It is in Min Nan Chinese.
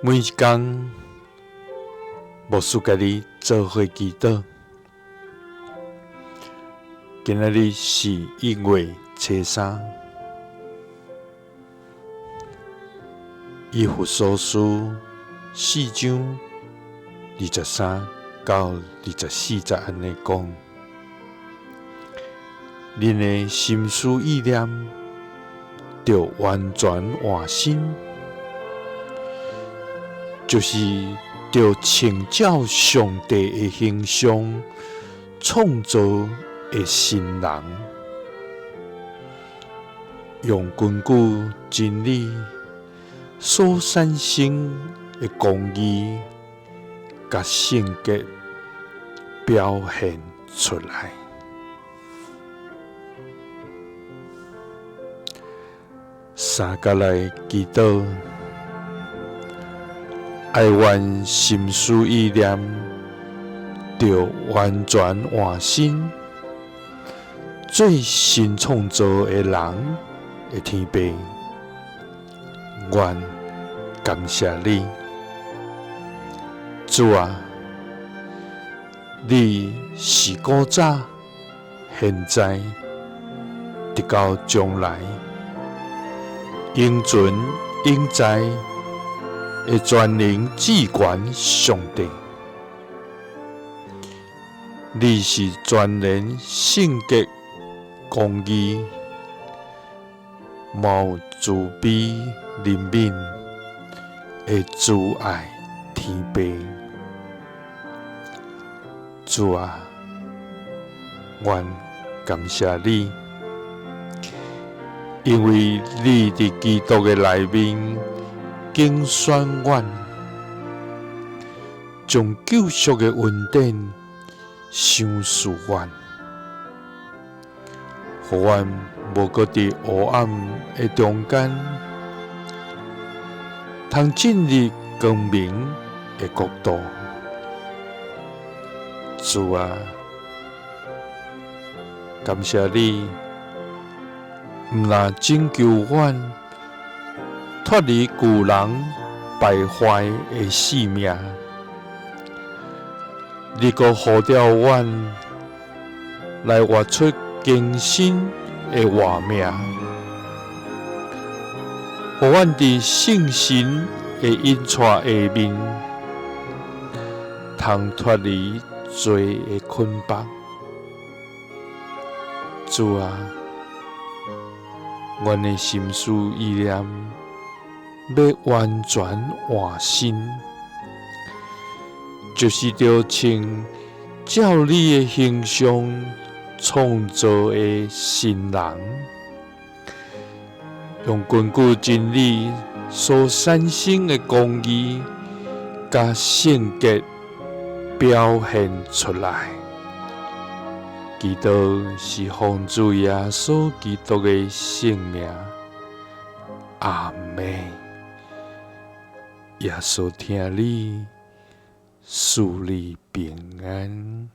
每一工，牧師佮你做伙祈禱。今仔日是1月初3，以弗所書4章23到24節按呢講：恁的心思意念，著完全換新。就是著穿照上帝的形象創造的新人，用根據真理所產生的公義佮聖潔表現出來。三佮來祈禱。愛願心思意念，著完全換新，做新創造的人的天父，願感謝你，主啊，你是古早、現在，直到將來，永存永在的全能至懸上帝，你是全然聖潔、公義、滿有慈悲、憐憫的慈愛天父。主啊，阮感謝你，因為你佇基督的內面揀選阮，將救贖的恩典賞賜阮，予阮無閣佇黑暗的中間，通進入光明的國度。主啊，感謝你，毋但拯救阮脫離舊人敗壞的性命，你閣呼召阮來活出更新的活命，予阮佇聖神的引帶下面，通脫離罪的捆綁。主啊，阮的心思意念欲完全換新，就是著穿照你的形象創造的新人，用根據真理所產生的公義佮聖潔表現出來。祈禱是奉主耶穌基督的聖名，阿們。耶穌疼你，賜你平安。